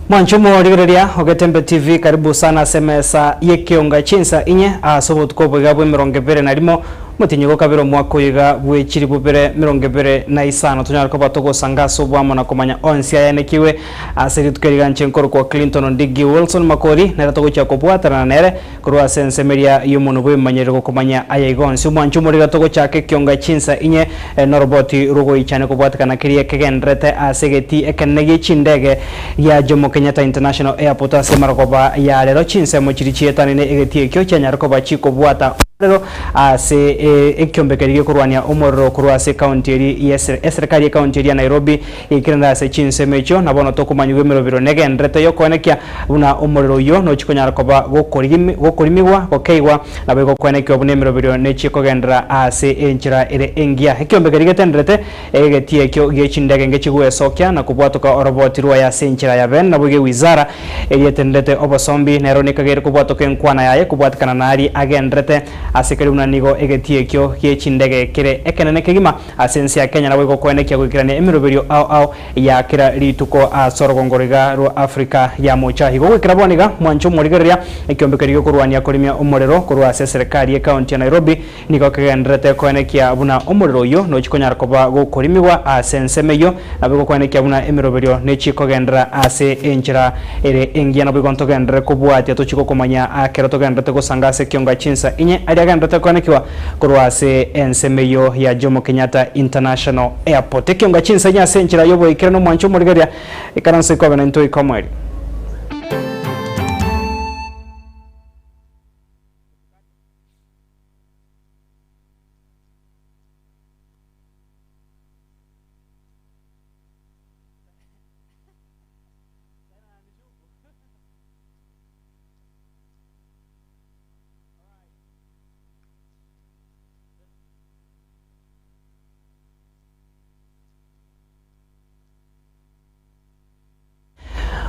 Mwanche omorigereria o Getembe TV karibu sana ase emesa y'ekionga chinsa inye ase obotuko oboiga bw'emerongo ebere na rimo omotienyi gokabere omwaka oyo iga bwe chilifu bibere merongo ebere na isano tonyare koba togosanga ase oboamo na komanya onsi ayanekigwe ase rituko eri iga nche nkorokwa Clinton Ondigi Wilson Makori nere togochia kobwatanana nere Korwa ase ensemo eria y'omonwa bw'ebimanyerero gokomanya aya igo onsi, omwancho omorero togochaka ekionga chinsa inye noroboti rw'ogoichania kobwatekana keria kegendererete ase egetii ekenene gie chindege gia Jomo Kenyatta International Airport ase emarogoba ya rero. Chinsemo chiria chietanaine egetii ekio chianyare koba chikobwata omorero ase ekiombe keria gekorwania omorero korwa ase ekaunti eria y'eserekari y'ekaunti eria ya Nairobi Gekerende ase chinsemo echio, na bono tokomanyigwa emerobero negendererete y'okoenekia buna omorero oyio nochie konyara koba gokorimigwa, gokeigwa, naboigo koenekiwa buna emeroberio nechie kogenderera ase enchera ere engiya. Ekiombe keria getenderete egetii ekio gie chindege ngechigwesokia na kobwatoka oroboti rwaye ase enchera ya bene, naboigo ewizara eria etenderete obosombi nero nekageire kobwatoka enkwana yaye kobwatekana naria agendererete ase keria buna nigo egetii ekio gie chindege kere ekenene kegima. Ase ense ya Kenya naboigo koenekia goikerania emeroberio ao ao ya kera rituko ase orogongo roiga rwa Africa ya mocha. Igo goikera bono iga, mwanche omorigereria, ekiombe keria gekorwania korimia omorero korwa ase eserekari y'ecounty ya Nairobi nigo kegendererete koenekia buna omorero oyio nochi konyara koba gokorimigwa ase ensemo eyio naboigo koenekia buna emeroberio nechi kogenderera ase enchera ere engiya naboigo ntogenderere kobwatia tochi gokomanya ekero togendererete gosanga ase ekionga chinsa inye aria agendererete koenekiwa Korwa ase ensemo eyio ya Jomo Kenyatta International Airport, ekionga chinsa ase enchera y'oboikeranu omwancho omorigereria, ikaranso ikobe naintwe goika omoerio.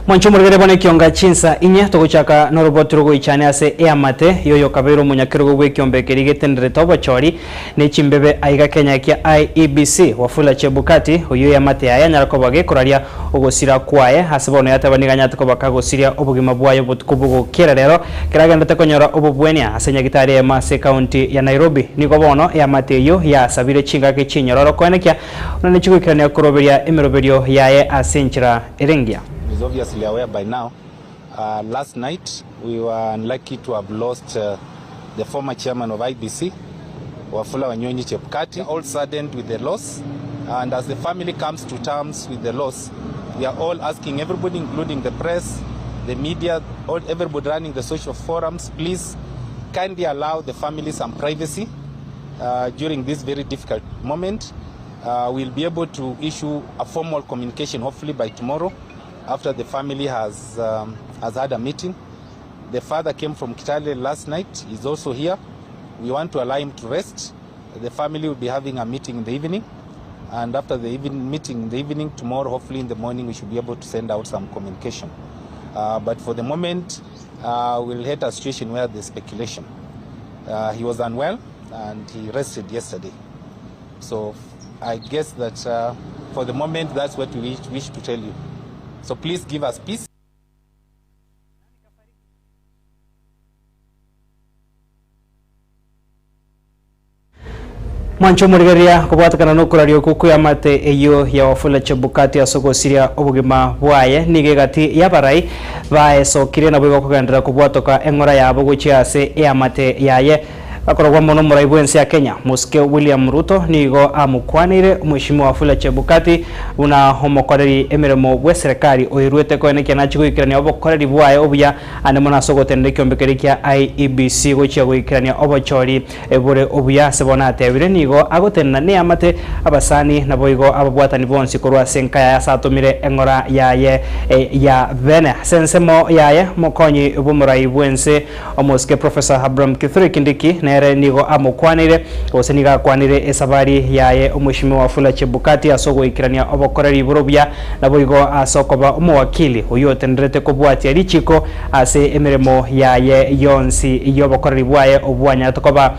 Mwanche omorwere bono ekionga chinsa inye, togochaka noroboti rogoichania ase eamate y'oyokabeire omonyakerogo bw'ekiombe keria getenderete obochori ne chimbebe aiga Kenya kia IEBC, Wafula Chebukati, oyio eamate yaye anyara koba gekoraria ogosira kwaye ase bono yateba nigo anyarete koba kagosiria obogima bwaye obotuko bogokera rero kero agenderete konyora obobwenia ase nyagitari eyemo ase ekaunti ya Nairobi. Nigo bono eamate eyio yasabire chingaki chinyororo koenekia buna nechigoikerania koroberia emeroberio yaye ase enchera ere engiya. Is obviously aware by now. Last night we were unlucky to have lost the former chairman of IEBC, Wafula Wanyonyi Chebukati. All saddened with the loss and as the family comes to terms with the loss, we are all asking everybody including the press, the media, all, everybody running the social forums, please kindly allow the family some privacy uh, during this very difficult moment. Uh, we'll be able to issue a formal communication hopefully by tomorrow after the family has, um, has had a meeting. The father came from Kitale last night. He's also here. We want to allow him to rest. The family will be having a meeting in the evening. And after the evening meeting in the evening, tomorrow, hopefully in the morning, we should be able to send out some communication. Uh, but for the moment, uh, we'll hit a situation where there's speculation. Uh, he was unwell and he rested yesterday. So I guess that uh, for the moment, that's what we wish, wish to tell you. So please give us peace. Mwanche omorigereria kobwatekana nokoraria okwo kw'eamate eyio ya Wafula Chebukati ase ogosiria obogima bwaye nigo egati y'abarai baesokire naboigo kogenderera kobwatoka eng'ora yabo gochia ase eamate yaye. Akorogwa mono omorai bw'ense ya Kenya, Mosike William Ruto nigo amokwaneire Omweshimiwa Wafula Chebukati buna omokoreri emeremo bw'eserekari oirwete koenekia nachie goikerania obokoreri bwaye obuya ande mono ase ogotenena ekiombe keria kia IEBC gochia goikerania obochori bore obuya ase bono atebire nigo agotenena neamate abasani naboigo ababwatani bonsi korwa ase enka yaye ase atomire eng'ora yaye ya bene ase ensemo yaye omokonyi bw'omorai bw'ense Omosike Professor Abraham Kithure Kindiki nere nigo amokwaneire, gose nigo akwanire esabari yaye Omweshimiwa Wafula Chebukati ase ogoikerania obokoreri bore obuya naboigo ase okoba omowakili oyio otenderete kobwatia richiko ase emeremo yaye yonsi y'obokoreri bwaye obwanyarete koba.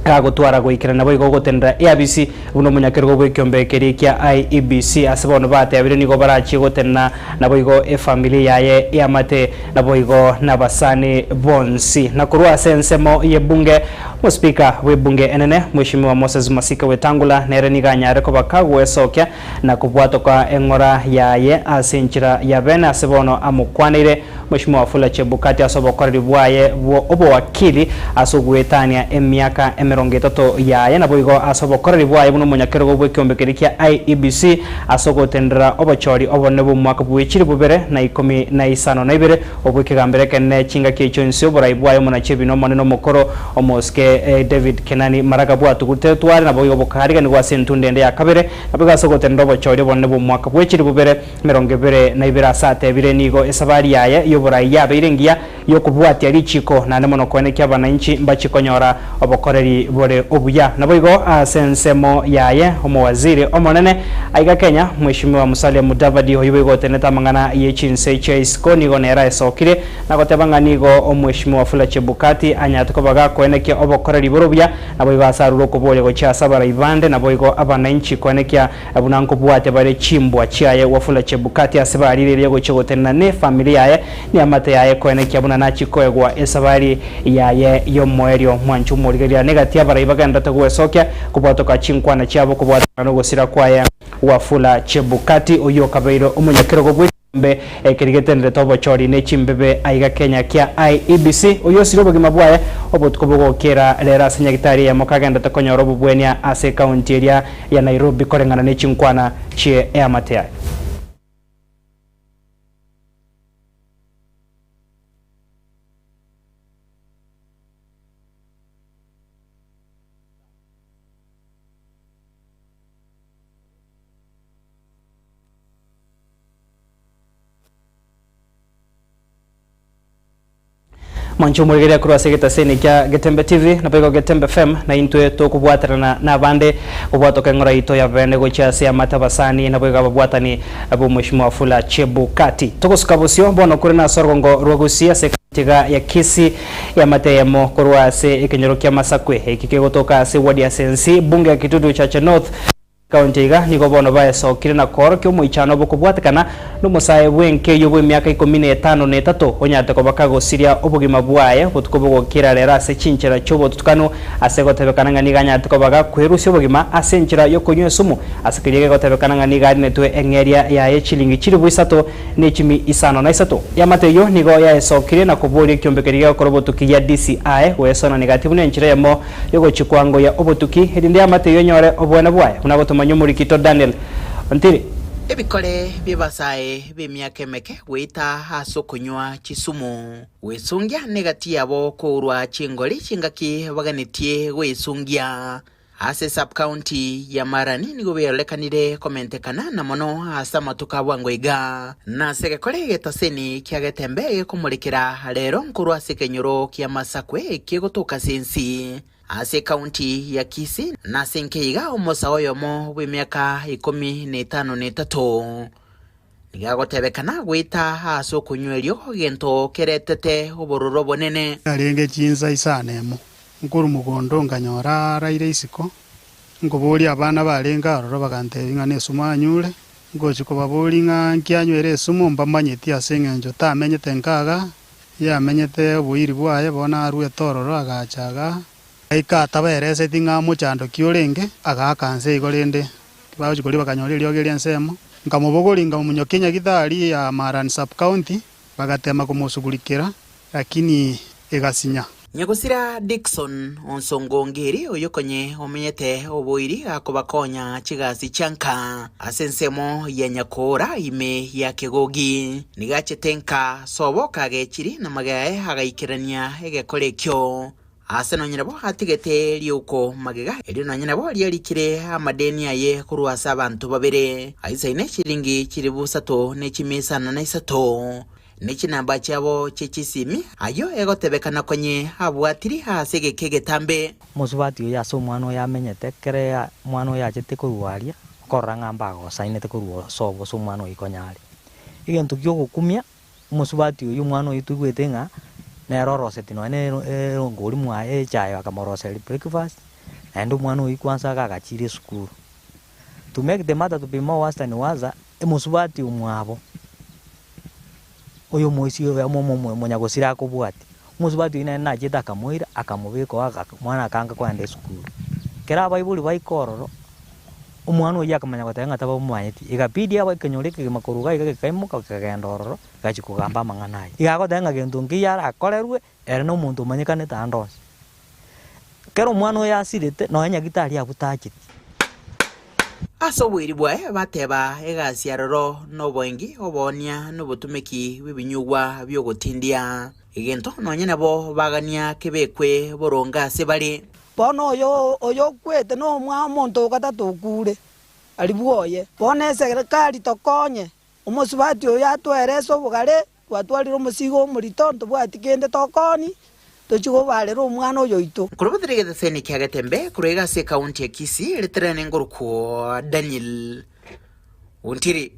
Gagotwara goikerana naboigo ogotenenera eabisi buna omonyakerogo bw'ekiombe keria kia IEBC. Ase bono batebire nigo barachie gotenena naboigo efamiri yaye eamate naboigo nabasani bonsi. Na korwa ase ensemo y'ebunge, Omospika bw'ebunge enene Mweshimiwa Moses Masika Wetangula nere nigo anyare koba kagwesokia na kobwatoka eng'ora yaye ase enchera ya bene ase bono amokwaneire Mweshimiwa Wafula Chebukati ase obokoreri bwaye bwo obowakili ase ogoetania emiaka 30 yaye naboigo ase obokoreri bwaye buna omonyakerogo bw'ekeombe keria kia IEBC ase ogotenderera obochori obonene bw'omwaka bw'echiri bobere na 52 obw'ekegambero ekenene chingaki echio inse oborai bwaye omonachi ebina omonene omokoro omosike David Kenani Maraga bwatugute tware naboigo bokariganigwa ase entunda ende ya kabere naboigo ase ogotenderera obochori obonene bw'omwaka bw'echiri bobere 22 ase atebire nigo esabari yaye y'oborai yabeire engiya y'okobwatia richiiko naende mono koenekia abanainchi mbachie konyora obokoreri bore obuya. Naboigo ase ensemo yaye omowaziri omonene aiga Kenya Mweshimiwa Musalia Mudavadi oyio boigo otenenete amang'ana ye chinse chia isiko nigo nere aesokire na goteba ng'a nigo Omweshimiwa Wafula Chebukati anyarete koba gakoenekia obokoreri bore obuya naboigo ase arure okoboria gochia ase abarai bande naboigo abanainchi koenekia Buna nkobwate bare chimbwa chiaye Wafula Chebukati ase barire eria gochia gotenena nefamiri yaye neamate yaye koenekia buna nachie koegwa esabari yaye y'omoerio. Mwanche omorigereria negati abarai bagenderete gwesokia kobwatoka chinkwana chiabo kobwatana nogosira kwaye Wafula Chebukati oyio okabeire omonyakerogo bwe Mbe ekeri getenderete obochori ne chimbebe aiga Kenya kia IEBC, oyio osire obogima bwaye obotuko bogokera rero ase nyagitari eyemo kagenderete konyora obobwenia ase ekaunti eria ya Nairobi koreng'ana ne chinkwana chie eamate yaye. Mwanche omorigereria korwa ase egetaseni kia Getembe TV naboigo Getembe FM na intwe tokobwaterana nabande kobwatoka eng'ora yaito ya bene gochia ase amate abasani naboigo ababwatani b'Omweshimiwa Wafula Chebukati. Togosuka bosio bono kore nase orogongo rwa Gusii ase ekaunti iga ya Kisii y'amate eyemo korwa ase ekenyoro kia Masakwe eki kegotoka ase ward ya Sensi bunge ya Kitutu Chache North. Ekaunti iga nigo bono baesokire na koorokia omoichano bw'okobwatekana nomosae bw'enka eyio bw'emiaka 53 onyarete koba kagosiria obogima bwaye botuko bogokira rero ase chinchera chi'obotutukanu ase gotebekana ng'a nigo anyarete koba gakwerusia obogima ase enchera y'okonywa esumu ase keria gegotebekana ng'a nigo arinetwe eng'eria yaye chilingi chilifu isato ne chimi isano na isato. Eamate eyio nigo yaesokirie na koboria ekiombe keria gegokora obotuki gia DCI goesonania gati buna enchera eyemo Yogochia kwangoyia obotuki, erinde eamate eyio enyore oboene bwaye, buna gotomanyia omorikito Daniel Ontiri. Ebikore bi'abasae b'emiaka emeke goeta ase okonywa chisumu, gwesungia negati yabo kourwa chingori chingaki baganetie gwesungia. Ase sub-county ya Marani nigo berorekanire komentekana na mono ase amatuko a bwango iga. Nase egekore egetaseni kia Getembe gekomorekera rero nkorwa ase ekenyoro kia Masakwe ekegotoka ase ensi ase ekaunti ya Kisii na ase nkeiga omosae oyomo bw'emiaka 53 nigo agotebekana goeta ase okonywa erio gento keretete obororo obonene. Yarenge chinsa isano emo, nkorwa mogondo nkanyora araire isiko, nkoboria abana barenge aroro bagantebia ng'a nesumo anyure, Ngochia kobaboria ng'a nki anywere esumu, mbamanyeti ase engencho tamenyete nkaga, yamenyete oboiri bwaye, bono aruete ororo agacha igaa. Gaika atabereseti ng'a mochando ki orenge, agaaka nse igo rende bagochia koria bakanyora eriogi eria ensemo. Nkamobogoria nkamomonyokia nyagitari ya Marani Sub-County, bagatema komosugurikera, lakini egasinya. Nyagosira Dickson Onsongo Ongeri oyio konye omenyete oboiri gakobakonya chigasi chia nka ase ensemo ya Nyakoora ime ya Kegogi. Nigo achete nka sobo kagechiri na magaye agaikerania egekora ekio. Ase nonye nabo atigete riuko magega erio nonye nabo riarikire amadeni aye korwa ase abanto babere aisaine chiringi chilifu isato ne chimia isano na isato. Ne chinamba chiabo chie chisimi, ayio egotebekana konye abwatiri ase egeka egetambe. Omosubati oyo ase omwana oyo amenyete, ekero omwana oyo achete korwa aria, okorora ng'a mbagosainete korwa sobo ase omwana oyo konya are. Egento kia ogokumia, omosubati oyio omwana oyio toigwete ng'a, nere oroseti nonye na erongori mwaye echae akamoroseria breakfast. Naende omwana oyio kwansa iga agachire esukuru. To make the matter to be more worse than worse, emosubati omwabo, oyo omoisia oyo omonyagosira akobwatia, omosubati oyio naende nachete akamoira akamobeka oo aka omwana akaanga kogenda esukuru. Ekero abaibori baika ororo, omwana oyio akamanya goteba ng'a tabamomanyeti, egabidi aba ekenyoro ekegima korwa iga iga gekaimoka kekagenda ororo, gachia kogamba amang'ana ayio. Iga agoteba ng'a gento nkeiyo arakorerwe, ere na omonto omanyekanete ande onsi. Ekero omwana oyo asirete, nonya nyagitari abwo tacheti. Ase oboiri bwaye bateba egasi aroro noboengi, oboonia, na obotumeki bw'ebinyugwa bi'ogotindia. Egento nonya nabo bagania kebekwe boronge ase bare. Bono oyo oyokwete nomwana omonto o gatato okure, aria bwoye. Bono eserekari tokonye, omosubati oyo atwerese obogare, twatwarire omosigo omorito, ntobwati kende tokoni, tochie kobarera omwana oyo oito. Nkorobotire egeteseni kia Getembe korwa iga ase ekaunti ya Kisii, riterene ngorokwo Daniel Ontiri.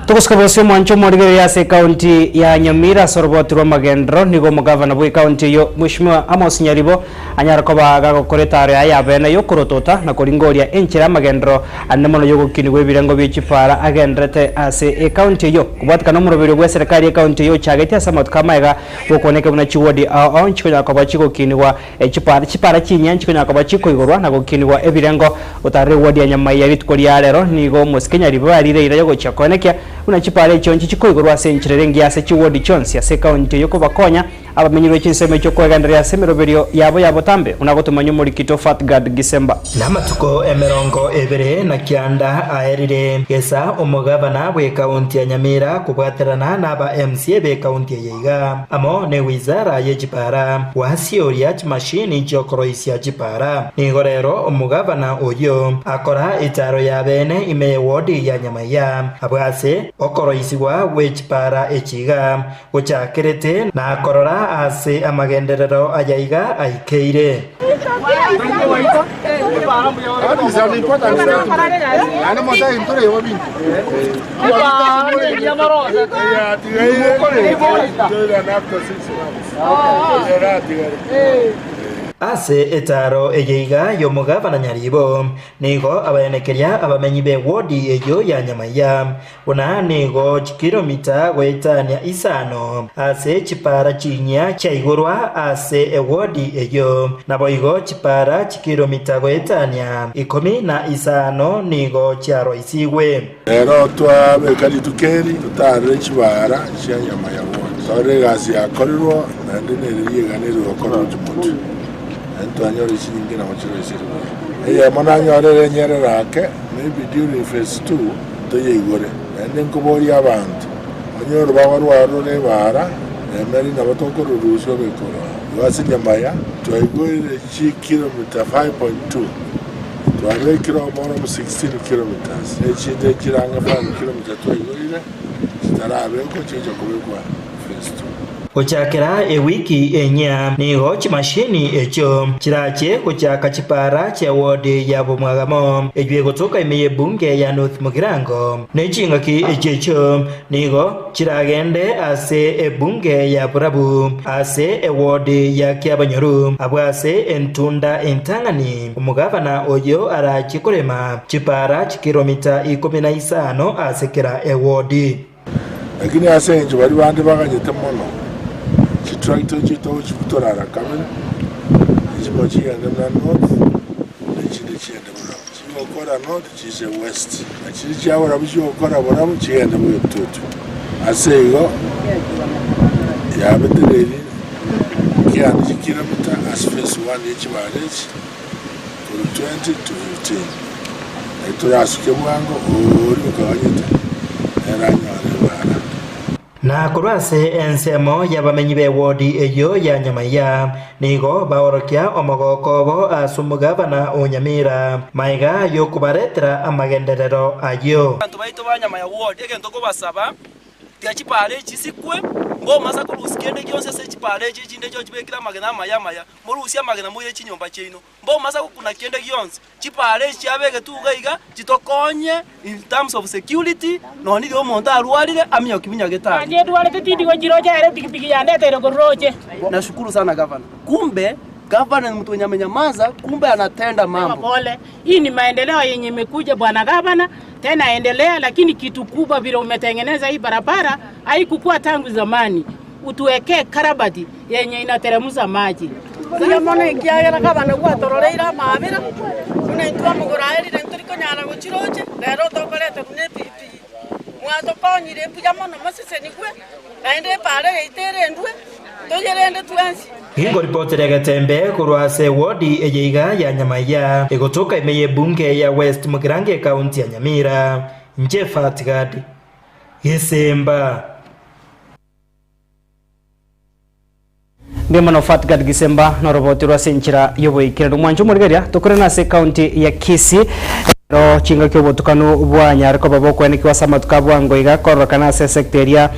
Togosika bosio omwancho omorigereria ase ekaunti ya Nyamira ase oroboti rw'amagenderero nigo omogavana bw'ekaunti eyio Mweshimiwa Amos Nyaribo anyare koba gagokora etaaro yaye ya bene yokorotota na koringoria enchera y'amagenderero anene mono yogokinigwa ebirengo bie chipara agenderete ase ekaunti eyio kobwatekana nomoroberio bw'eserekari y'ekaunti eyio ochagetie ase amatuko amaega gokoneke buna chiwodi ao ao nchikonyara koba chigokinigwa Chipara chipara chinyia nchikonyara koba chikoigorwa na gokinigwa ebirengo. Gotarera ewodi ya Nyamaiya rituko ria rero nigo omosike Nyaribo arire eira yogochia koenekia buna chipara echio nchi chikoigorwa ase enchera ere engiya ase chiwodi chionsi ase ekaunti eyio kobakonya abamenyirwe chinsemo echio koegendereria ase emeroberio yabo ya botambe buna gotomanywa omorikito Fatgard Gisemba. Namatuko emerongo ebere na kianda aerire gesa omogabana bw'ekaunti ya Nyamira kobwaterana naba MCA b'ekaunti eye iga, amo ne wizara ye chipara, gwasioria chimashini chi'okoroisia chipara. Nigo rero omogabana oyio akora echaro ya bene ime y'ewodi ya Nyamaiya, abwo ase okoroisigwa gwe chipara echi iga gochakerete na korora ase amagenderero aya iga aikeire. Ase etaaro eye iga y'omogabana Nyaribo, nigo abaenekeria abamenyi b'ewodi eyio ya Nyamaiya Buna nigo chikilomita goetania isano ase chipara chinyia chiaigorwa ase ewodi eyio, naboigo chipara chikilomita goetania 15 nigo chiaroisigwe. Rero twabeka rituko eri totaarere chibara chia nyama ya wodi, torore egasi yakorirwe, naende neri rigena rigokorwa chimotwe, naende twanyora chinyinge nabo chiroiserigwe buya. Eyemo nanyore ere enyerere ake, maybe during phase two, Toyeigore, naende nkoboria abanto, Onye orobago rwao rore ebaara, remeri nabo tokororusia obeke oroa. Igo ase Nyamaya twaigoire chikilomita 5.2, twabekire omoro 16 kilometres, ne chinde chire ang'e 5 kilomita twaigoire chitarabekwa chigocha kobekwa phase 2. Gochakera ewiki enyia nigo chimashini echio chirache gochaka chipara chia ward ya Bomwagamo eyio egotoka ime y'ebunge ya North Mugirango, ne chingaki echio echio nigo chiragende ase ebunge ya Burabu ase eward ya Kiabanyoru abwo ase entunda entang'ani omogabana oyio arachie korema chipara chikiromita ikomi na isano ase kera eward. Lakini ase engencho baria bande baganyete mono, chitractor chiaito gochibutora ara kabere, echimo chigende buna north, na echinde chigende borabu. Chigokora north chiise west, na chiria chia borabu chigokora borabu chigende bogetutu. Ase igo yabetereirie kianda chikilomita ase phase one ye chibara echi korwa 20 to 15. Naki torasuke bwango oria okaganyete, nere anyore ebaara. Na korwa ase ensemo y'abamenyi b'ewodi eyio ya Nyamaiya nigo baorokia omogooko obo ase omogabana o Nyamira, magega y'okobaretera amagenderero ayio. Abanto baito ba Nyamaya ward, egento nkobasaba, Tiga chipaara echi chisikwe, mbomasa korusia kende gionsi ase chipaara echi echinde chionsi chibekire amagena amaya amaya, morusie amagena moire chinyomba chiaino. Mbomasa gokuna kende gionsi, chipaara echi chiabegetwe iga iga chitokonye in terms of security, nonya riria omonto arwarire aminyoki bunya getari. Nainche ndwarete tindi gochirocha ere epikipiki yandeteire korwa roche. Nashukuru sana gavana. Kumbe gavana ni mtu mwenye amenyamaza, kumbe anatenda mambo. Pole. Hii ni maendeleo yenye imekuja bwana gavana, tena endelea, lakini kitu kubwa vile umetengeneza hii barabara haikukuwa tangu zamani. Utuwekee karabati yenye inateremsha maji. Mbuya mono ekiagera gavana gwatororeire amaabera, buna intwe amagoro aye rire ntori konyara gochiroche, rero tokorete buna epigipigi. Mwatokonyire mbuya mono mosesenigwe, naende epaara yaito erendwe, toyerende twensi. Ningoripotera egetembe korwa ase ewodi eye iga ya Nyamaiya, egotoka ime y'ebunge ya West Mugirango ekaunti ya Nyamira. Inche Fatgad Gisimba. Mbuya mono Fatgad Gisemba noroboti rwa ase enchera y'oboikeranu. Mwanche omorigereria, tokorana ase ekaunti ya Kisii. Ekero chingaki obotukanu bwanyare koba bokoenekigwa ase amatuko a bwango iga kororekana ase esecta eria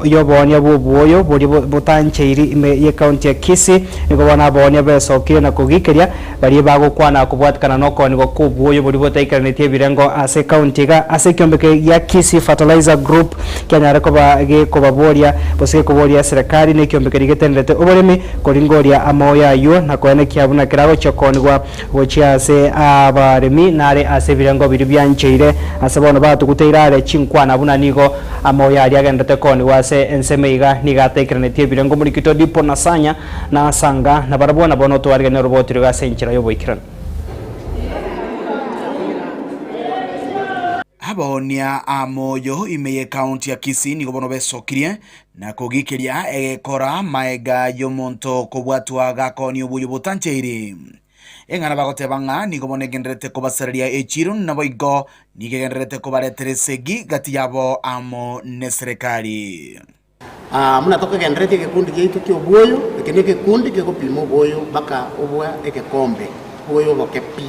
y'oboonia bw'obwoyo boria botancheiri ime y'ecounty ya Kisii, nigo bono aboonia besokire na kogikeria baria bagokwana kobwatikana nokoonigwa kw'obwoyo boria botaikeranetie ebirengo ase ecounty iga ase ekiombeko gia Kisii Fertilizer Group kianyare koba gekobaboria gose gekoboria eserekari na ekiombeko keria getenderete oboremi koringoria amaoyo ayio na koenekia buna keragochia koonigwa Gochia ase abaremi nare ase ebirengo biria biancheire, ase bono batuguteire are chinkwana buna nigo amoyo aria agenderete koonigwa ase ensemo iga, nigo ataikeranetie ebirengo Murikito Dipo na Sanya na Sanga, na barabwo nabo notwariganie oroboti roigo ase enchera y'oboikeranu. Abaoonia amoyo ime y'ecounty ya Kisii nigo bono besokirie na kogikeria egekora maega y'omonto kobwatwa gakoonia obuya botancheiri. Eng'ana bagoteba ng'a nigo bono egendererete kobasareria echiiro, naboigo nigo egendererete kobaretera esegi gati yabo amo neserekari. Buna tokegenderetie egekundi giaito ki'obwoyo, eke negekundi kegopima obwoyo mpaka obwa egekombe, obwoyo oboke pi.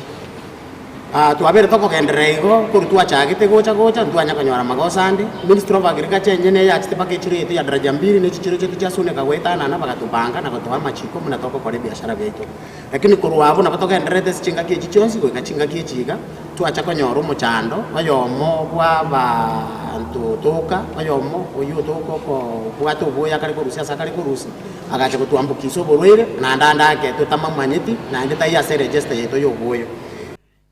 Twabeire tokogenderera igo, korwa twachagete gocha gocha ntwanya konyora amagoso ande. Ministry of Agriculture enyene eyachete mpaka echiro yaito ya Daraja Mbili na echichiro chiaito chia Suneka goetanana bagatobanga na gotoa amachiko buna togokora ebiashara biaito. Lakini korwa abwo nabo togendererete ase chingaki echi chionsi goika chingaki echi iga, twacha konyora omochando oyomo bwa abanto otoka, oyomo oyio otoka okobwata obuya akare korusia ase akare korusia, agacha gotwambukisa oborwaire, naende ande ake totamomanyeti, naende taiyo ase eregister yaito y'obuya.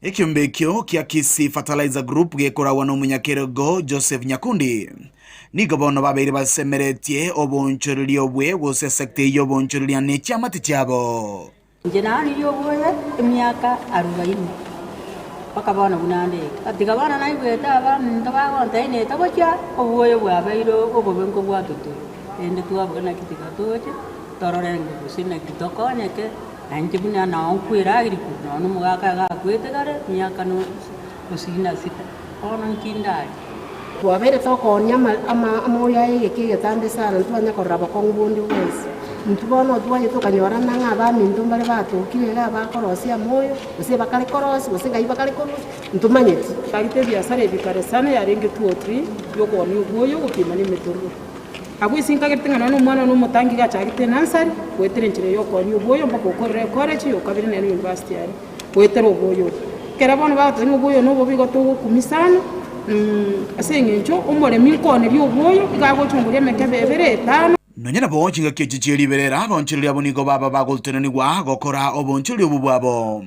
Ekiombe ekio kia Kisii Fertilizer Group gekoragwa nomonyakerogo Joseph Nyakundi. Nigo bono babeire basemeretie oboonchoreria obwe gose esecta eyio y'oboonchoreria ne chiamate chiabo. Inche naaririe obobe emiaka arubaini, mpaka bono buna nde iga. Tiga bono naigwete abaminto bagontebia nete gochia, oboyo bwabeire obobe nkobwatwa tore, rende twaboka naki tiga toche torore ng'a gose naki tokonyeke, na inche buna nao nkwerageria korwa nonya na omogaka iga akwete kare emiaka nusu gosini na sita, bono nki ndarie. Twabeire tokoonia amoyo aye egeka egetambe sana, ntitwanya korora bokong'u bonde bwensi. Intwe bono twachia tokanyorana ng'a abaminto mbare batokire iga abakorosia amoyo, gose bakare korosia, gose ng'ai bakare korusia, ntomanyeti. Twarite ebiasara ebi kare sana yarenge two or three yokoonia obwoyo gopima na emetororo. Abwo ase nkagerete ng'a nonya omwana one omotangi iga achagete enursery, goetera enchera yokoonia obwoyo mpaka okorire ecollege, yokabere nere university aria. Goetera oboyo obo. Ekero bono bagoteba ng'a oboyo nobobe igo togokumia sana, ase eng'encho omoremi nkooneria oboyo, iga agochunguria emekebe ebere, etano. Nonya nabo chingaki echi chie riberera, abaonchoreria abwo nigo baba bagotenenigwa gokora oboonchoreria obwo bwabo.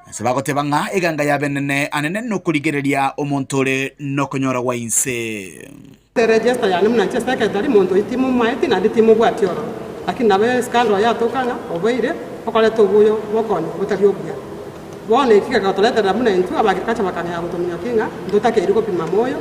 Ase bagoteba ng'a eganga y'abenene anene nokorigereria omonto ore nokonyora gwa inse. Eregister yane buna inche secretary, monto oyio timomaeti naende timobwati ororo, lakini nabo escandal yatoka ng'a obeire okoreta obuya bw'okonya botari obuya. Bono eki kegotoreterera buna intwe abagriculture bakang'ea gotominyokia ng'a ntotakeiri gopima moyo,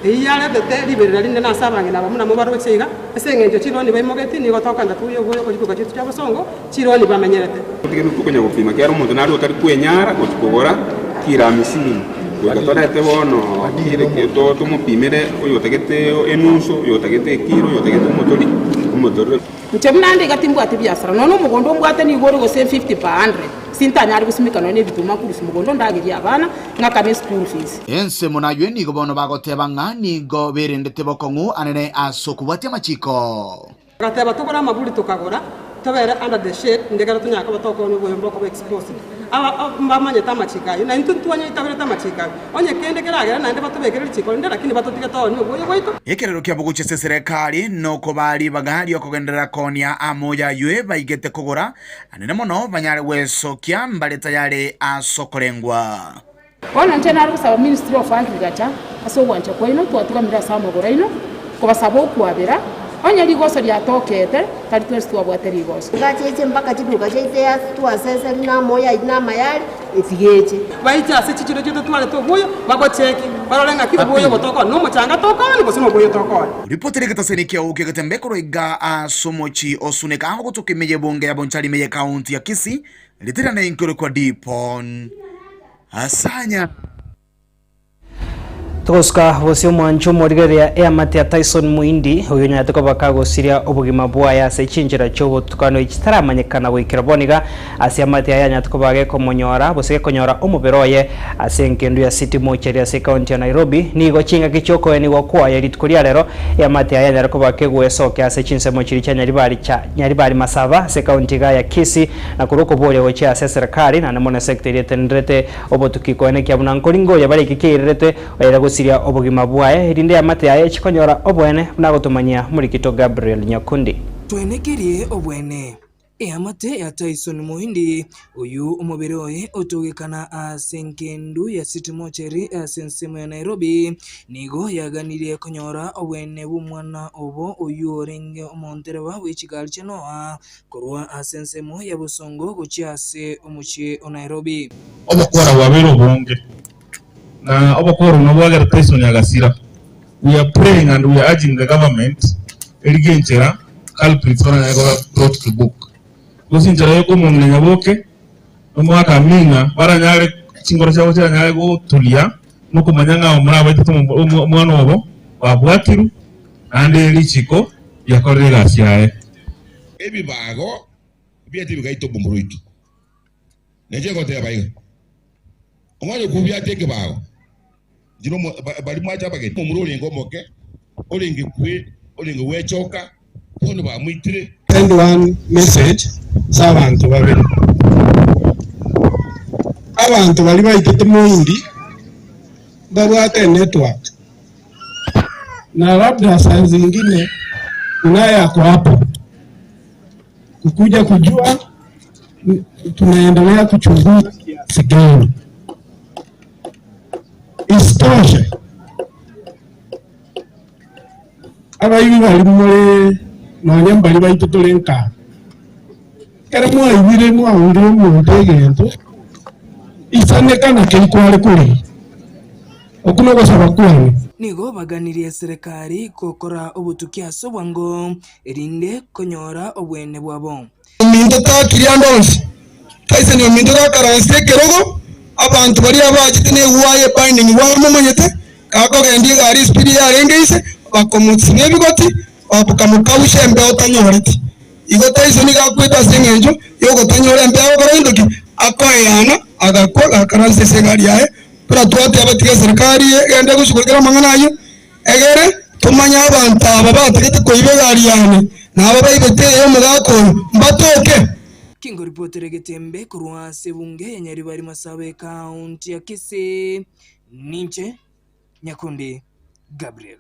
eyio yaretete riberera rinene ase abang'ina aba buna mobaroche iga, ase eng'encho chironi baimogeti nigo tokogenda tuuye obuya korituko chiaito chia bosongo, chironi bamenyerete. Totigerwe tokonya gopima kera omonto nare otari kwenyara gochia kogora kilo amisini, goika torete bono kere tomopimere oyotagete enusu, oyotagete ekilo, oyotagete omotori, omotorire. Inche buna ande iga timbwati biasara, nonya omogondo ombwate nigo ore gose 50 per hundred, sintanyare gosimeka nonya na ebituma nkorusia mogondo ndagerie abana, ng'akane eschool fees. Ensemo naywe nigo bono bagoteba ng'a nigo berendete bokong'u anene ase okobwatia amachiko. Agateba, Togore amaburi tokagora, tobere under the shade, inde ekero tonyara koba tokonya oboyomba okoba exposed. Aba mbamanyete amachiko ayio, na intwe ntwanyaitaberete amachiko ayio. Onye kende keragere naende batobekere richiko rinde, lakini batotige toonie oboyo bwaito. Ekerero kia bogochia ase eserekari nokobaa ribaga riokogenderera koonia amoyo ayio baigete kogora, anene mono banyare gwesokia mbare tayari ase okorengwa. Bono inche nare gosaba Ministry of Agriculture ase ogwancha kwaino twatugamire ase amagoro aino kobasaba okwabera onye rigoso riatokete tari twensi twabwate rigoso. Ngacheche mpaka chiduka chiaito ase twaseseri na amoyo aito na amayari etigeche. Baiche ase chichiro chiaito twarete oboyo, bagocheki, barore ng'aki oboyo obo tokoonia, nomochanga tokoonia gose noboyo tokoonia. Ripoti rigetaseni kiao ki'egetembe korwa iga ase omochie o Suneka ogotoka ime y'ebunge ya Bonchari ime y'ekaunti ya Kisii, ritirane inkorokwa Dipon Asanya. Togosuka bosio omwancho omorigereria eamate ya Tyson Muindi, oyio onyarete koba kagosiria obogima bwaye ase chinchera chi'obotukano chitaramanyekana goikera bono iga ase eamate yaye yanyarete koba gekomonyora gose gekonyora omobere oye ase engendu ya City Mortuary ase ekaunti ya Nairobi. Nigo chingaki chiokoenigwa kwaye rituko ria rero eamate yaye yanyare koba kegwesokia ase chinsemo chiria chia Nyaribari cha Nyaribari Masaba ase ekaunti iga ya Kisii na korwa okoboria gochia ase eserekari naende mono esecta eria etenenerete Obotuki koenekia buna nkoringa oria bare eke kiairerete, oyaire gosiria obogima bwaye, erinde eamate yaye eche konyora oboene, buna agotomanyia Omorikito Gabriel Nyakundi. Twenekerie obwene. Eamate ya Tyson Muhindi, oyio omobere oye otogekana ase engendu ya City Mortuary ase ensemo ya Nairobi, nigo yaganirie konyora obwene bw'omwana obo oyio orenge omontereba bwe chigari chia Noah Korwa ase ensemo ya bosongo gochia ase omochie o Nairobi. Obokora bwabeire obonge, na obokora obwo nabwo bwagera Tyson agasira. We are praying and we are urging the government erigie enchera culprits baranyare koba brought to book. Gose enchera ya okomong'ina Nyaboke na omogaka Amina baranyare chingoro chiabo chiranyare gotulia na okomanya ng'a abamura abaitete omwana obo babwatirwe naende richiko riakorire egasi yaye. Ebibago biaito bigaita obomura oito. Neche goteba iga, Omwana okobiata ekebago, inche nomo baria mwacha abageni, omomura orenge omoke, orenge kwe, orenge gwechoka, bono bamoitire. Send one message ase abanto babere. Abanto baria baitete moindi mbabwate enetwork na labda saa zingine kunaye ako hapo kukuja kujua tunaendelea kuchunguza kiasi gani. Isitoshe, abaibi baria more nonya mbari baito tore nkaa, ekero mwaibire mwaurire omonto egento, isaneka keri kware korigia. Okwo nogosaba kwane. Nigo baganirie eserekari gokora obotuki ase obwango, erinde konyora obwene bwabo. Ominto takirie ande onsi. Tyson ominto gakaransia ekerogo, abanto baria abachete negwaye ebinding bamomanyete, gakogendia egari esipidi yarenge inse, bakomosiba ebigoti, bakamokausha embeo tanyoreti. Igo Tyson nigo akwete ase engencho yogotanyora embeo agokora gento ki? Akoeyana, agakwa gakaransia ase egari yaye. Buna twateba tiga eserikari egende goshughulikera amang'ana ayio, egere tomanye abanto aba batagete koiba egari yane, na aba baibete ey'omogaka oyo, mbatoke. Kingoripotere egetembe korwa ase ebunge ya Nyaribari Masaba ekaunti ya Kisii, ninche Nyakundi Gabriel.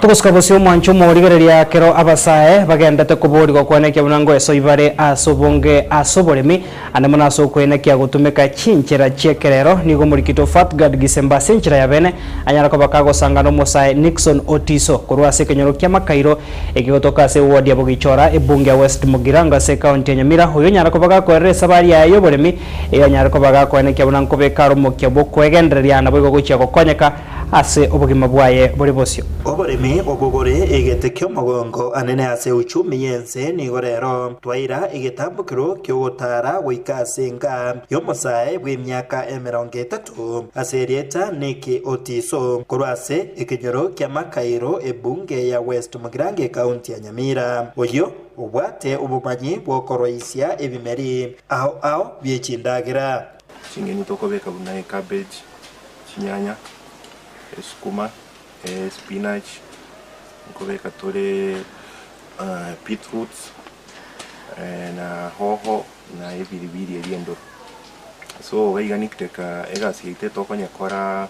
Togosuka bosio omwancho omorigereria kero abasae bagendete koborigwa kwenekia buna ngoeso ibare ase obonge ase oboremi, ande mono ase okwenekia gotumeka chinchera chi'ekerero. Nigo omorikito Fatgard Gisemba ase enchera ya bene anyara koba kagosanga nomosae Nixon Otiso korwa ase ekenyoro kia Makairo ekegotoka ase eward ya Bogichora ebunge ya West Mugirango ase ekaunti ya Nyamira. Oyo onyara koba gakoerera esabari yaye y'oboremi eyio anyare koba gakoenekia buna nkobeka are omokia bw'okwegendereria naboigo gochia gokonyeka. ase obogima bwaye bore bosio. Oboremi obwo bore egete ki'omogongo anene ase uchumi y'ense nigo rero twaira egetambokero ki'ogotaara goika ase enka y'omosae bw'emiaka emerongo etato ase erieta Nicky Otiso korwa ase ekenyoro kia Makairo ebunge ya West Mugirango ekaunti ya Nyamira oyio obwate obomanyi bw'okoroisia ebimeri ao ao bie chindagera. Ching'eni tokobeka buna ecabbage, chinyanya, esukuma, espinach, nkobeka tore beetroots, na hoho na ebiribiri eria endoro. So iga iga nikteka egasi yaito etokonyekora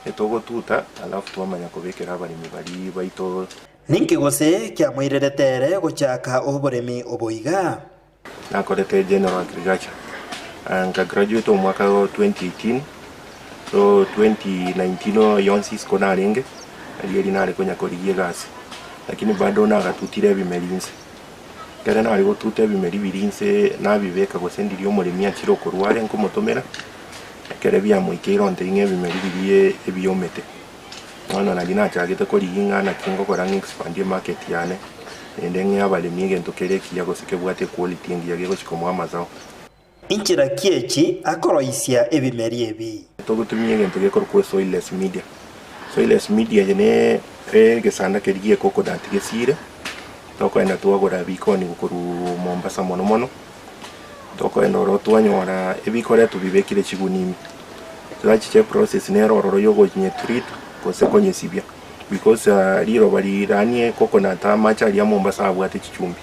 etogotuta alafu twamanya kobekera abaremi baria baito. Ninki gose kiamoirerete ere gochaka oboremi obo iga? Nakorete General Agriculture, nka graduate omwaka o 2018, so 2019 yonsi isiko narenge, riria eri nare konya korigia egasi, lakini bado nagatutire ebimeri inse. Ekere nare gotuta ebimeri biria inse nabibeka gose ndiria omoremi achire okorwa are nkomotomera, ekere biamoikeire ontebia ng'a ebimeri biria ebiomete. Bono nario nachagete korigia ng'a naki ngokora ng'a expand emarket yane, naende ng'e abaremi egento kere ekiya gose kebwate equality engiya gegochia komoa amazao. Inchera ki echi akoroisia ebimeri ebi? Togotumia egento gekorokwa esoilless media. Soilless media eye ne egesanda keria gie coconut gesiire, tokoenda twagora bikoni korwa Mombasa mono mono, tokoenda ororo twanyora ebikoretwe bibekire chigunia ime. Twachicha eprocess nere ororo yogonye treat gose konyesibia because riroba riranie coconut amache aria a Mombasa abwate chichumbi.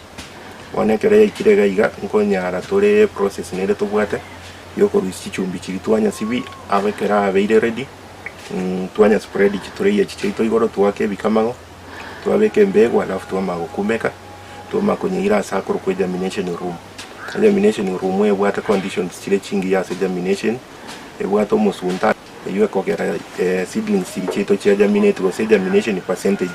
Bono ekero yaikire iga iga nkonyara tore eprocess nere tobwate yokorusia chichumbi chiria twanyasibia abe ekero abeire ready twanya spread chitray echi chiaito igoro twaka ebikamago twabeka embegu alafu twamanya gokumeka twamanya konyeira ase akorokwa egermination room. Egermination room ebwate conditions chire chingiya ase germination. Ebwate omosunte eyio ekogera seedlings chiria chiaito chia germinate gose germination percentage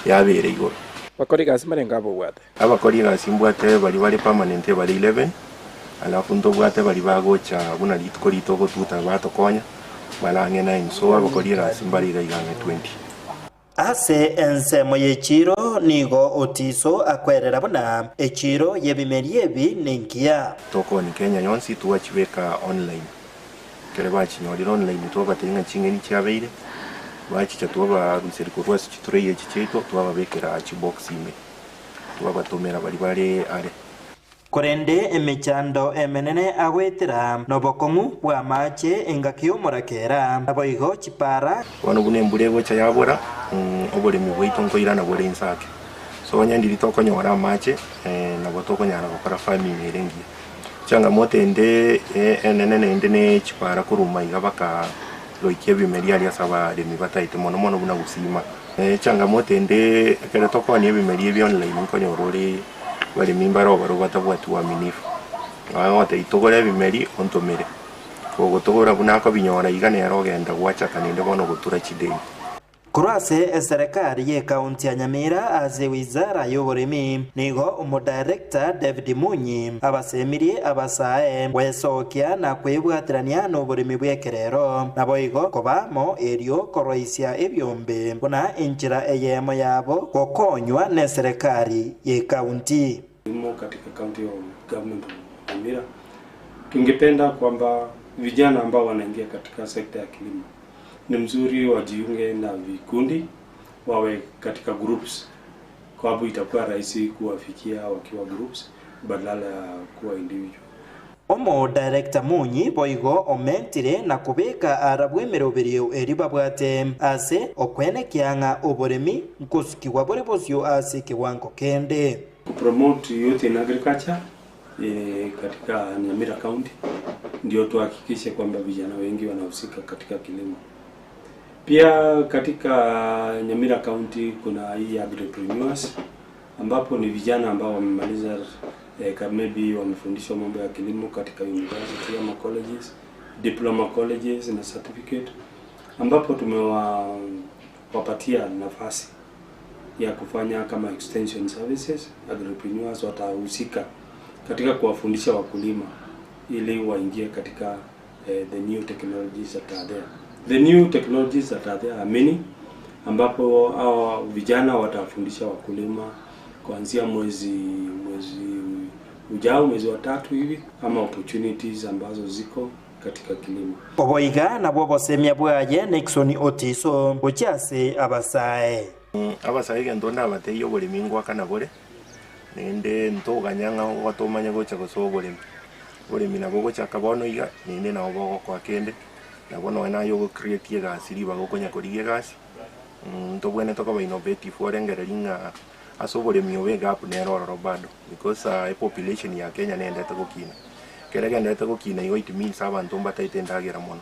yabeire igoro. Bakori egasi mbarenge abobwate? Abakori egasi mbwate baria bare permanent ebare 11, alafu ntobwate baria bagocha buna rituko ritogotuta batokonya bare ang'e 9, so abakori egasi mbare iga iga ang'e 20. Ase ensemo y'echiiro nigo Otiso akwerera buna echiiro y'ebimeri ebi nengiya. Tokoni Kenya yonsi twachibeka online. Ekero bachinyorire online twabatebia ng'a ching'eni chiabeire, bachicha twabaruseria korwa ase chitray echi chiaito twababekera chibox ime, twabatomera baria bare are. Korende emechando emenene agoetera nobokong'u bw'amaache engaki y'omorakera, naboigo chipara. Bono buna embura egocha yabora, oboremi bwaito nkoirana bore inse ake. So onye ndiri tokonyora amache, nabo tokonyara gokora farming ere engiya. Changamoto ende enene naende ne chipara korwa maiga baka goikia ebimeri aria ase abaremi bataete mono mono buna gusima. Changamoto ende ekero tokoonia ebimeri ebi online nkonyora ore. Abaremi mbare obarobwo batabwati uaminifu, bagotebia togore ebimeri ontomere, kogotogora buna akobinyora iga nere ogenda gwachaka naende bono gotura chideni. Korwa ase eserekari y'ekaunti ya Nyamira ase wizara y'oboremi, nigo omodirector David Munyi abasemirie abasae gwesokia na kwebwaterania noboremi bw'ekerero, naboigo koba amo erio koroisia ebiombe buna enchera eyemo yabo gokonywa neserekari y'ekaunti. Kilimo katika county of government of Nyamira. Tungependa kwamba vijana ambao wanaingia katika sekta ya kilimo ni mzuri wajiunge na vikundi, wawe katika groups, kwa sababu itakuwa rahisi kuwafikia wakiwa groups badala ya kuwa individual. Omodirector Munyi boigo omentire na kobeka arabwo emeroberio eria babwate ase okwenekia ng'a oboremi nkosukigwa bore bosio ase ekewango kende. Kupromote youth in agriculture katika Nyamira County ndio tuhakikishe kwamba vijana wengi wanahusika katika kilimo. Pia katika Nyamira County kuna hii agripreneurs ambapo ni vijana ambao wamemaliza eh, maybe wamefundishwa mambo ya kilimo katika university ama colleges, diploma colleges na certificate, ambapo tumewapatia nafasi ya kufanya kama extension services. Agripreneurs watahusika katika kuwafundisha wakulima ili waingie katika eh, the new technologies that are there. The new technologies that are there are many, ambapo hawa vijana watafundisha wakulima kuanzia mwezi mwezi ujao, mwezi wa tatu hivi, ama opportunities ambazo ziko katika kilimo. Oboiga nabwo obosemia bwaye Nixon Otiso gochia ase abasae. Abasae egento ndabatebie oboremi ngoakana bore, naende ntoganya ng'a ogotomanye gocha gosoa oboremi. Oboremi nabo ogochaka bono iga, naende nabo bogokoa kende, nabo nonye naye ogocreate egasi ribaga okonya korigia egasi, ntobwenerete koba innovative orengereria ng'a ase oboremi obo egap nere ororo bado because epopulation ya Kenya nendete gokina. Ekero egenderete gokina igo it means abanto mbataete endagera mono.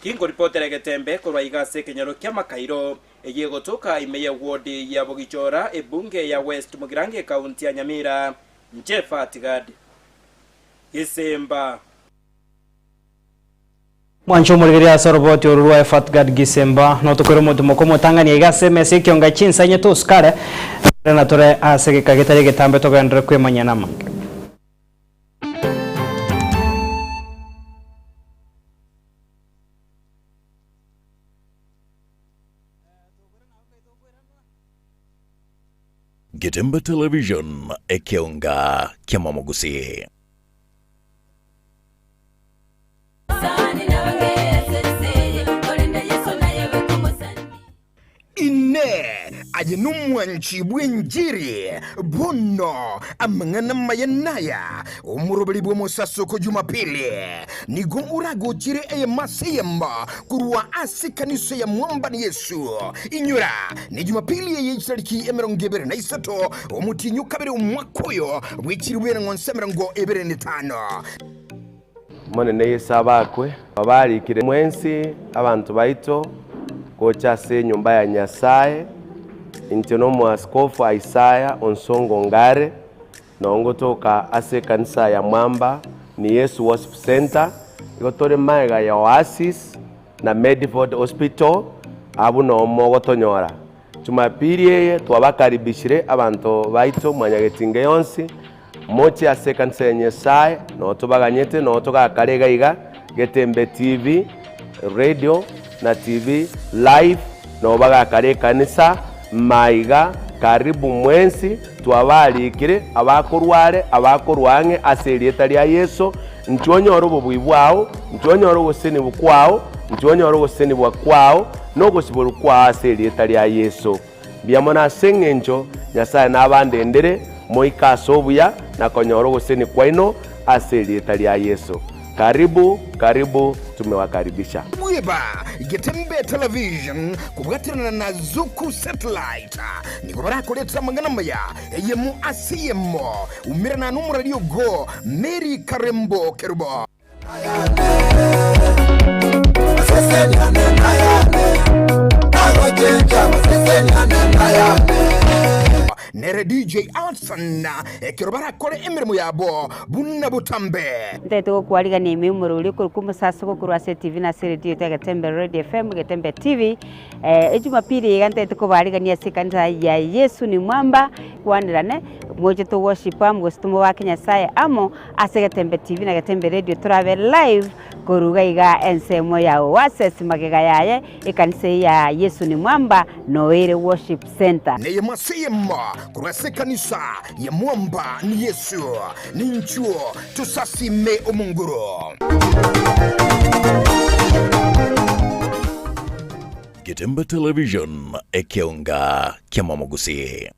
Kinkoripotera egetembe korwa iga ase ekenyoro ki'amakairo, eyio egotoka ime y'ewodi ya Bogichora, ebunge ya West Mugirango ekaunti ya Nyamira, inche Fatgad Gisemba. Mwanche omorigereria ase oroboti oru rwa Efatgad Gisemba, notokoire omotimoko omotang'ani aiga ase emesa y'ekionga chinsa inye tosukare, na tore ase egeka getari egetambe togenderere kwemanyia namange. Getembe Television, ekeonga ki'amamogusii. Inee! Aye nomwanchi bw'enchiri? Bono amang'ana amaya naya, Omoroberi bw'omosasoko Jumapili nigo oragochire eyemo ase eyemo korwa ase ekanisa ya Mwambani Yesu. Inyora, ne Jumapili eye chitariki 23 omotienyi o kabere omwaka oyo bw'echilifu eng'onse 25. Omonene Yeso abakwe, obarikire mwensi abanto baito gocha ase enyomba ya Nyasae. Inche nomoaskofu Isaya Onsongo Ngare, noo ngotoka ase ekanisa ya Mwamba ni Yesu Worship Centre, igo tore magega ya Oasis na Medford Hospital, abwo noo mogotonyora. Jumapili eye twabakaribishire abanto baito mwanyagetinga yonsi, Moche ase ekanisa ya Nyasae, noo tobaganyete, noo togakare iga iga, Getembe TV, Radio na TV live, noo bagakare ekanisa, maiga, karibu mwensi, twabarikire, abakorwa are, abakorwa ang'e, ase erieta ria Yeso, inchuo onyore obobui bwao, inchuo onyore ogosesenigwa kwao, inchuo onyore ogosesenigwa kwao, na ogosiborwa kwao ase erieta ria Yeso. Mbuya mono ase engencho Nyasae nabandendere moike ase obuya na konyora ogosesenia kwaino ase erieta ria Yeso. Karibu, karibu, tumewakaribisha. Bweba Getembe Television kobwaterana na Zuku Satellite nigo barakoretera amang'ana amaya eyemo ase eyemo. Umerana nomorari ogo Mary Karembo Kerubo. Nere DJ Alson ekero barakore emeremo yabo buna botambe. Ntaete gokwarigania ime omorori okorokwa omosasoko korwa ase etibi na ase eredio yaito ya Getembe Radio FM, Getembe TV. Ejumapili iga ntaete kobarigania ase ekanisa ya Yesu ni Mwamba, kwanерane, moche to worship amo gose tomobake Nyasaye amo. Ase Getembe TV na Getembe Radio torabe live koruga iga ensemo ya Oasis magega yaye ekanisa eye ya Yesu ni Mwamba Noere Worship Center. Neyemo ase eyemo korwa ase ekanisa ya Mwamba ni Yesu, ninchuo tosasime Omonguru. Getembe Television, ekeonga ki'amamogusii.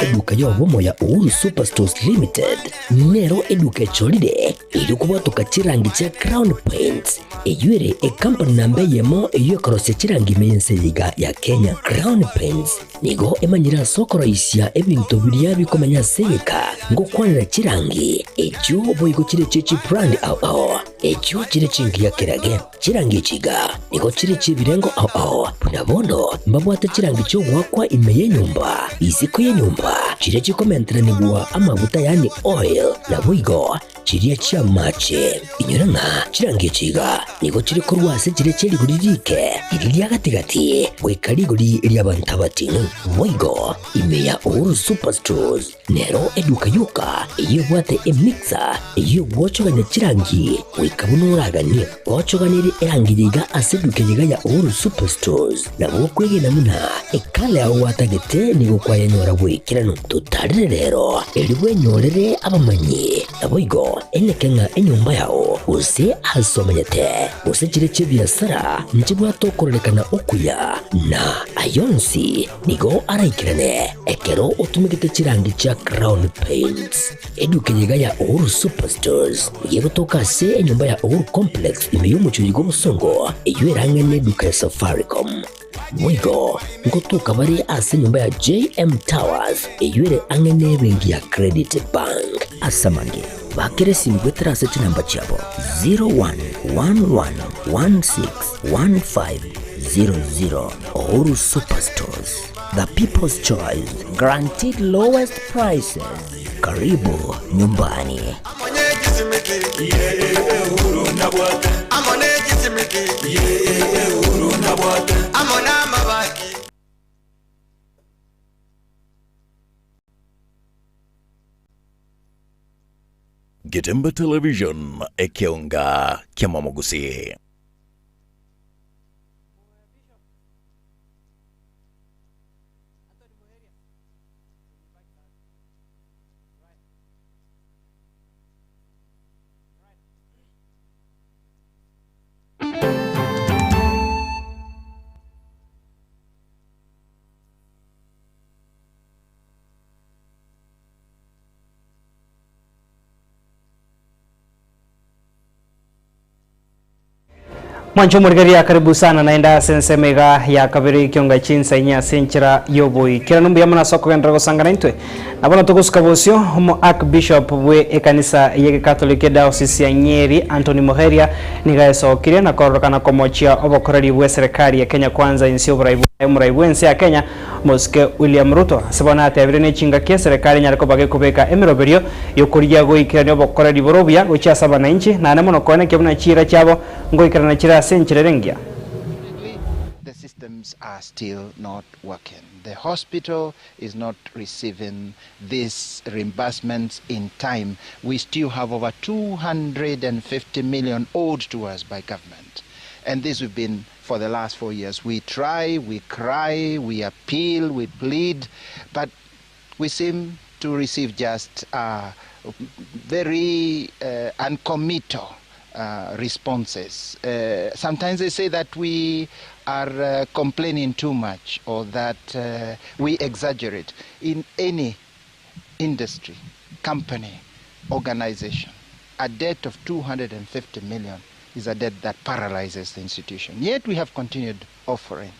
Eduka y'obomo ya Uhuru Superstores Limited nero eduka echorire erio kobwatoka chirangi chia Crown Paints eyio ere ecompany namba eyemo eyio ekorosia chirangi ime y'ense eye iga ya Kenya. Crown Paints nigo emanyire ase okoroisia ebinto biria bikomenya ase egeka ngokwanera chirangi echio boigo chire chie chibrand ao ao echio chire chingiya kerage. Chirangi echi iga nigo chire chi'ebirengo ao ao, buna bono mbabwate chirangi chi'ogoakwa ime y'enyomba, isiko y'enyomba, chiria chikomenteranigwa amaguta yaani oil, naboigo chiria chi'amache. Inyora ng'a chirangi echi iga nigo chire korwa ase chiria chie rigori riike riria ria gati-gati goika rigori ri'abanto abating'u. Boigo ime ya Uhuru Superstores nero eduka yoka eyio ebwate emixer eyio egwochogania chirangi goika buna oraganie. Gwochoganirie erangi eye iga ase eduka eye iga ya Uhuru Superstores nabo okwegena buna ekala yao gwatagete nigo kwayenyora bw'ekeranu. Totarire rero erio bwenyorere abamanyi. Naboigo eneke ng'a enyomba yao, gose aase omenyete, gose chiria chi'ebiasara, nchibwate okororekana okuya, na ayio onsi nigo araikerane ekero otumegete chirangi chia Crown Paints. Eduka eye iga ya Uhuru Superstores nigo egotoka ase enyomba ya Uhuru Complex ime y'omochie oyo bw'obosongo, eyio erang'e neduka ya Safaricom. Boigo ngotoka bare ase enyomba ya JM Towers eyio ere ang'e nebenki ya Credit Bank. Ase amange, bakera esimi goetera ase chinamba chiabo 0111161500. Uhuru Superstores, the people's choice, guaranteed lowest prices. Karibu nyumbani. Getembe Television, ekeonga ki'amamogusi. Mwanche omorigereria karibu sana naende ase ensemo iga ya kabere ekionga chinsa inye ase enchera y'oboikeranu mbuya mono ase okogenderera gosanga naintwe. Na bono togosuka bosio omo Archbishop bwe ekanisa y'egekatoliki ediocese ya Nyeri Anthony Muheria nigo aesokirie na kororokana komochia obokoreri bwe serikali ya Kenya Kwanza inse y'oborai bwaye omorai bwense ya Kenya Omosike William Ruto ase bono atebire ne chingaki eserekari enyare koba gekobeka emeroberio y'okorigia goikerania obokoreri bore obuya gochia ase abananchi, naende mono koenekia buna chiira chiabo ngoikerana chire ase enchera ere engiya. The systems are still not working. The hospital is not receiving these reimbursements in time. We still have over 250 million owed to us by government. And this we've been for the last four years. We try, we cry, we appeal, we plead, but we seem to receive just uh, very uh, uncommittal uh, responses. Uh, sometimes they say that we are uh, complaining too much or that uh, we exaggerate. In any industry, company, organization, a debt of 250 million is a debt that paralyzes the institution. Yet we have continued offering.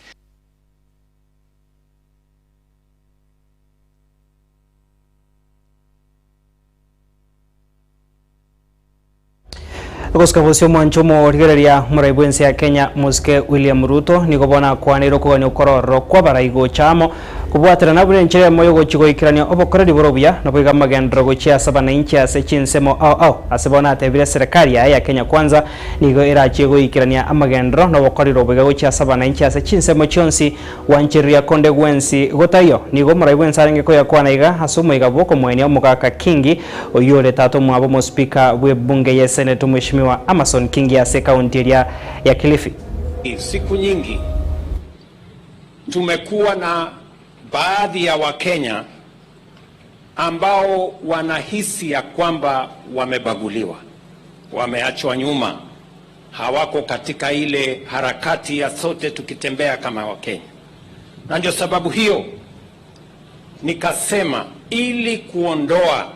Gosika bosio omwancho omorigereria omorai bw'ense ya Kenya Mosike William Ruto nigo bono akwaneire okogania okororo kw'abarai gocha amo kobwaterana buna enchera eyemo yogochia goikerania obokoreri bore obuya naboigo amagenderero gochia ase abananchi ase chinsemo ao ao ase bono atebire eserekari yaye ya Kenya Kwanza nigo erachie goikerania amagenderero na obokoreri oboiga gochia ase abananchi ase chinsemo chionsi gwanchereria konde gwensi gotaiyo. Nigo omorai bwense arenge koyakwana iga ase omoiga bw'okomoenia omogaka Kingi oyio ore tata omwabo omospeaker bw'ebunge ye Senate Omweshimiwa Amason Kingi ase ekaunti eria ya Kilifi. Siku nyingi tumekuwa na baadhi ya Wakenya ambao wanahisi ya kwamba wamebaguliwa, wameachwa nyuma, hawako katika ile harakati ya sote tukitembea kama Wakenya. Na ndio sababu hiyo nikasema ili kuondoa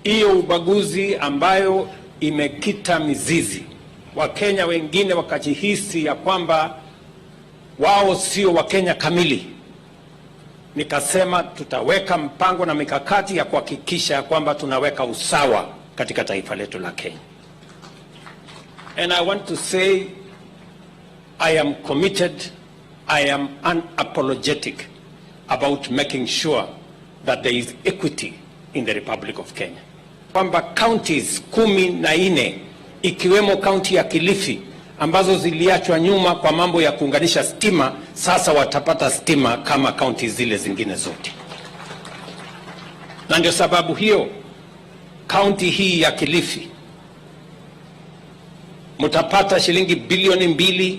hiyo ubaguzi ambayo imekita mizizi, Wakenya wengine wakajihisi ya kwamba wao sio Wakenya kamili, nikasema tutaweka mpango na mikakati ya kuhakikisha ya kwamba tunaweka usawa katika taifa letu la Kenya. And I want to say I am committed, I am unapologetic about making sure that there is equity in the Republic of Kenya. Kwamba counties 14 ikiwemo kaunti ya Kilifi ambazo ziliachwa nyuma kwa mambo ya kuunganisha stima, sasa watapata stima kama kaunti zile zingine zote. Na ndio sababu hiyo kaunti hii ya Kilifi mtapata shilingi bilioni 2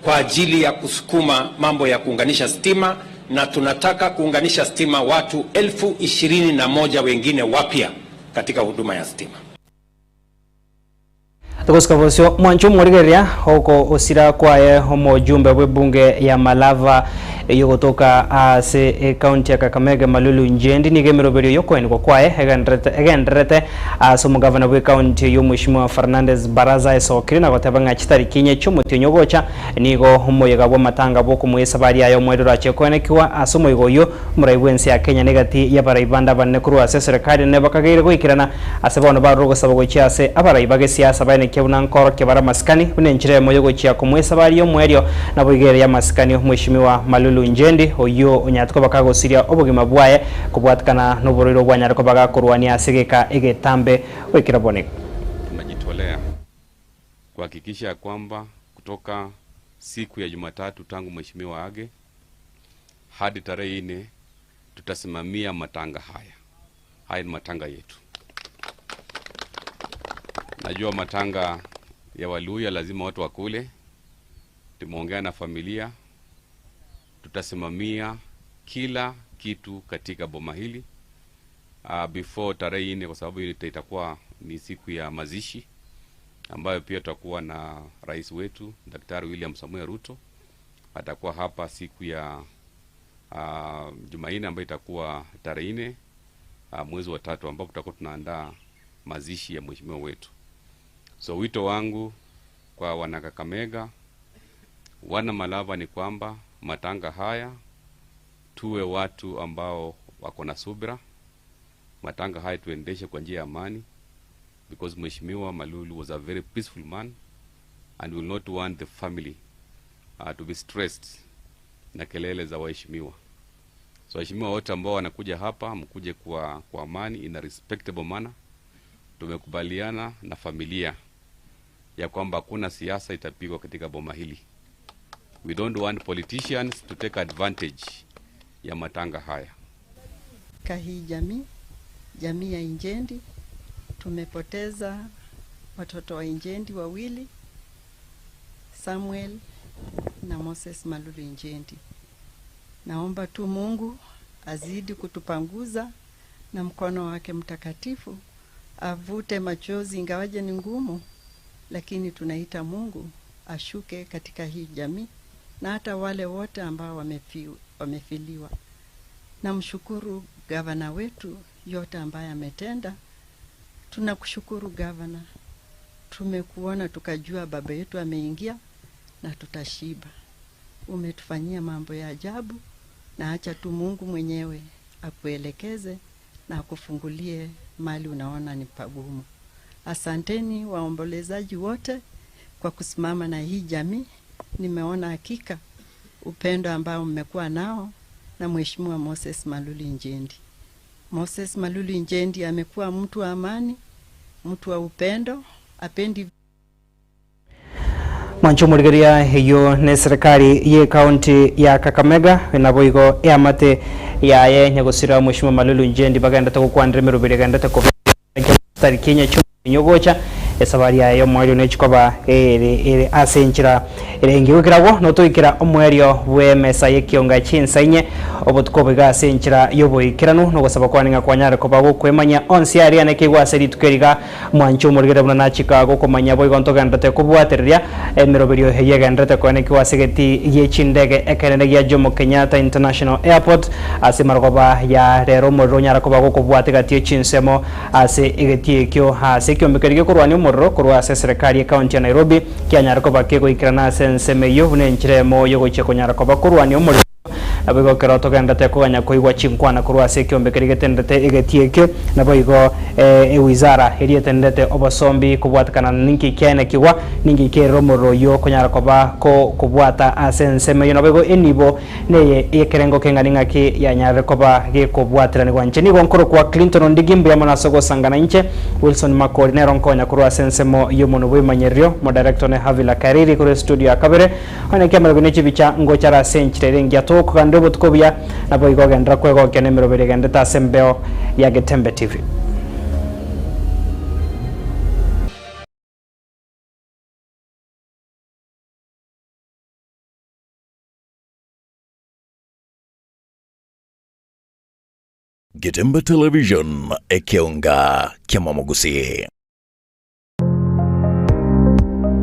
kwa ajili ya kusukuma mambo ya kuunganisha stima, na tunataka kuunganisha stima watu 21,000 wengine wapya katika huduma ya stima. Togosika bosio mwancho omorigereria oko osira kwaye omojumbe bw'ebunge ya Malava eyogotoka ase ekaunti ya Kakamega Malulu Njendi nigo emeroberio yokoenigwa kwaye egenderete egenderete ase omogavana bw'ekaunti eyio Mheshimiwa Fernandes Baraza esokire na goteba ng'a chitariki inye chi'omotienyi ogocha nigo omoyega bw'amatanga bw'okomoa esabari aye omweri orache koenekiwa ase omoyega oyio Omorai bw'ense ya Kenya negati y'abarai bande abanene korwa ase eserekari nene bakageire goikerana ase bono barure ogosaba gochia ase abarai bagesiasa baenekia buna nkorokia bare amasikani buna enchera eyemo y'ogochia komoa esabari y'omoerio naboigo ere y'amasikani Omweshimiwa Malulu Njendi oyio onyarete koba kagosiria obogima bwaye kobwatikana noborwaire obwanyare koba gakorwania ase egeka egetambe goikera bono. Tunajitolea kuhakikisha ya kwamba kutoka siku ya Jumatatu tangu mheshimiwa aage hadi tarehe 4 tutasimamia matanga haya. Haya ni matanga yetu. Najua matanga ya Waluhya lazima watu wakule. Tumeongea na familia, tutasimamia kila kitu katika boma hili before tarehe 4, kwa sababu itakuwa ni siku ya mazishi ambayo pia tutakuwa na rais wetu Daktari William Samoei Ruto atakuwa hapa siku ya Jumanne ambayo itakuwa tarehe 4 mwezi wa 3, ambapo tutakuwa tunaandaa mazishi ya mheshimiwa wetu. So wito wangu kwa wanakakamega, wana Malava ni kwamba matanga haya tuwe watu ambao wako na subira. Matanga haya tuendeshe kwa njia ya amani, because Mheshimiwa Malulu was a very peaceful man and will not want the family to be stressed na kelele za waheshimiwa. So waheshimiwa wote ambao wanakuja hapa, mkuje kwa amani in a respectable manner. Tumekubaliana na familia ya kwamba hakuna siasa itapigwa katika boma hili. We don't want politicians to take advantage ya matanga haya. Katika hii jamii, jamii ya Injendi, tumepoteza watoto wa Injendi wawili, Samuel na Moses Malulu Injendi. Naomba tu Mungu azidi kutupanguza na mkono wake mtakatifu avute machozi, ingawaje ni ngumu, lakini tunaita Mungu ashuke katika hii jamii na hata wale wote ambao wamefiliwa. Namshukuru gavana wetu yote ambaye ametenda. Tunakushukuru gavana, tumekuona tukajua baba yetu ameingia na tutashiba. Umetufanyia mambo ya ajabu, na acha tu Mungu mwenyewe akuelekeze na akufungulie mali unaona ni pagumu. Asanteni waombolezaji wote kwa kusimama na hii jamii. Nimeona hakika upendo ambao mmekuwa nao na Mheshimiwa Moses Malulu Injendi. Moses Malulu Injendi amekuwa mtu wa amani, mtu wa upendo, apendi Mwancho omorigereria eyio ne serikali ye county ya Kakamega naboigo eamate yaye nyagosira Mheshimiwa Malulu Njendi bagendete gokwanera emeroberi egendete koba tariki enye chiomotenyi ogocha esabari yaye omoerio nechikoba ere ere ase enchera ere engiya goikera notoikera omoerio bw'emesa y'ekionga chinsa inye obotuko obo iga ase enchera y'oboikeranu nogosaba kwane ng'a kwanyare koba gokwemanya onsi aria nekeigwa ase rituko eri iga mwanche omorigere buna nachika gokomanya boigo ntogenderete kobwatereria emeroberio eyio egenderete koenekiwa ase egeti gie chindege ekenene gia Jomo Kenyatta International Airport ase marogoba ya rero omorero onyara koba gokobwata egati ye chinsemo ase egeti ekio ase ekiombe keria gekorwania omorero korwa ase eserekari y'ecounty ya Nairobi kianyare koba kegoikerana ase ensemo eyio buna enchera eyemo yogochia konyara koba korwania omorero. Naboigo ekero togenderete koganya koigwa chinkwana korwa ase ekiombe keria getenderete egetii ekio, naboigo ewizara eria etenderete obosombi kobwatekana na ninki kiaenekigwa, ninki kerire omorero oyio okonyara koba kobwata ase ensemo eyio. Naboigo enibo neye y'ekerengo keng'ani ng'aki yanyarire koba gekobwatiranigwa. Inche nigo nkorokwa Clinton Ondigi, mbuya mono ase ogosangana inche. Wilson Makori nero nkonya korwa ase ensemo y'omonwe bw'ebimanyererio, Modirector one Havila Kariri korwa estudio ya kabere. Onye kiamarabwo ne chibicha ngocha are ase enchera ere engiya togokogania obotuko obuya, naboigo ogenderera kwegokia nemeroberi egendete ase embeo ya Getembe TV. Getembe Television, ekeonga ki'amamogusii.